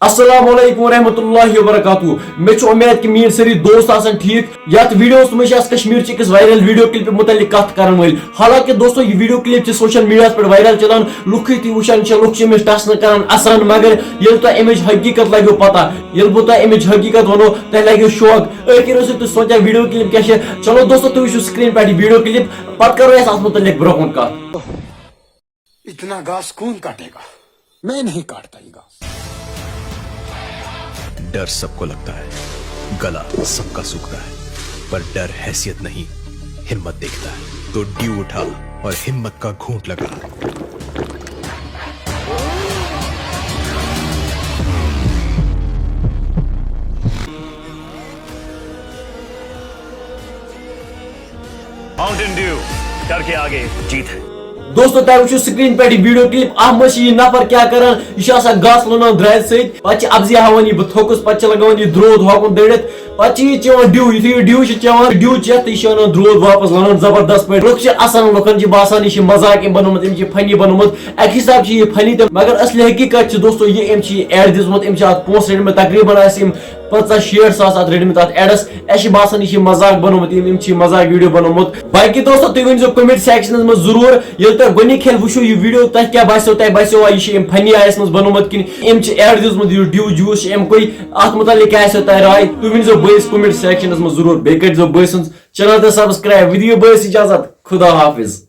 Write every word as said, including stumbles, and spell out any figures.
السلام علیکم ورحمۃ اللہ وبرکاتہ۔ مےٚ چھُ اُمید کہِ میٲنۍ سٲری دوست آسن ٹھیٖک۔ یتھ ویڈیوس منٛز چھِ أسۍ کشمیر چہِ أکِس وائرل ویڈیو کلپہِ متعلق کتھ کرن وٲلۍ۔ حالانکہ دوستو، یہِ ویڈیو کلپ چھِ سوشل میڈیاہس پٮ۪ٹھ وائرل چلان، لُکھٕے تہِ وٕچھان چھِ، لُکھ چھِ أمِس ٹسنہٕ کران، اسان، مگر ییٚلہِ تۄہہِ اَمِچ حقیٖقت لگیو پتہ، ییٚلہِ بہٕ تۄہہِ اَمِچ حقیٖقت وَنو، تۄہہِ لگیو شوق۔ ٲخِر ٲسِو تُہۍ سونٛچان ویڈیو کلپ کیٛاہ چھِ؟ چلو دوستو، تُہۍ وٕچھِو سکرین پٮ۪ٹھ یہِ ویڈیو کلپ، پتہٕ کرو أسۍ اتھ متعلق برونٛہہ کُن کتھ۔ इतना घास कौन काटेगा? मैं नहीं काटता ये घास। डर सबको लगता है, गला सबका सूखता है, पर डर हैसियत नहीं, हिम्मत देखता है। तो ड्यू उठा और हिम्मत का घूंट लगा। माउंटेन ड्यू, डर के आगे जीत है। دوستو، تۄہہِ وٕچھِو سکرین پٮ۪ٹھ یہِ ویڈیو کلپ۔ اتھ منٛز چھِ یہِ نفر کیٛاہ کران؟ یہِ چھُ آسان گاسہٕ لونان درٛاتہِ سۭتۍ، پتہٕ چھِ اپزِ ہاوان یہِ بہٕ تھوٚکُس، پتہٕ چھِ لگاوان یہِ درٛود ہۄکُن دٔرِتھ، پتہٕ چھِ یہِ چٮ۪وان ڈیو۔ یُتھُے یہِ ڈیو چھِ چٮ۪وان، ڈیو چٮ۪تھ تہٕ یہِ چھِ انان درٛود واپس، لونان زبردست پٲٹھۍ۔ لُکھ چھِ اسان، لُکن چھِ باسان یہِ چھِ مزاق أمۍ بنومُت، أمۍ چھِ فنی بنومُت۔ اکہِ حساب چھِ یہِ فنی تہِ، مگر اصلی حقیقت چھِ دوستو یہِ، أمۍ چھِ یہِ ایڈ دِژمُت، أمۍ چھِ اتھ پونٛسہٕ رٔٹمٕتۍ، تقریباً آسہِ أمۍ پنٛژاہ شیٹھ ساس اتھ رٔٹمٕتۍ اتھ ایڈس۔ اسہِ چھِ باسان یہِ چھِ مزاق بنومُت، یِم، یِم چھِ یہِ مزاق ویڈیو بنومُت۔ باقی دوستو، تُہۍ ؤنۍ زیو کمنٹ سیکشنس منٛز ضروٗر، ییٚلہِ تۄہہِ گۄڈٕنِکۍ کھٮ۪ن وٕچھِو یہِ ویڈیو، تۄہہِ کیٛاہ باسیو؟ تۄہہِ باسیوا یہِ چھِ أمۍ فنی آیس منٛز بنومُت کِنہٕ أمۍ چھِ ایڈ دیُتمُت، یُس ڈیو جوس چھِ اَمہِ کُے؟ اتھ متعلق کیٛاہ آسیو تۄہہِ راے؟ تُہۍ ؤنۍ زیو بٲیِس کمنٹ سیکشنس منٛز ضروٗر، بیٚیہِ کٔرۍ زیو بٲے سٕنٛز چینل تہِ سبسکرایب۔ ودِ یہِ بٲیِس اجازت، خدا حافظ۔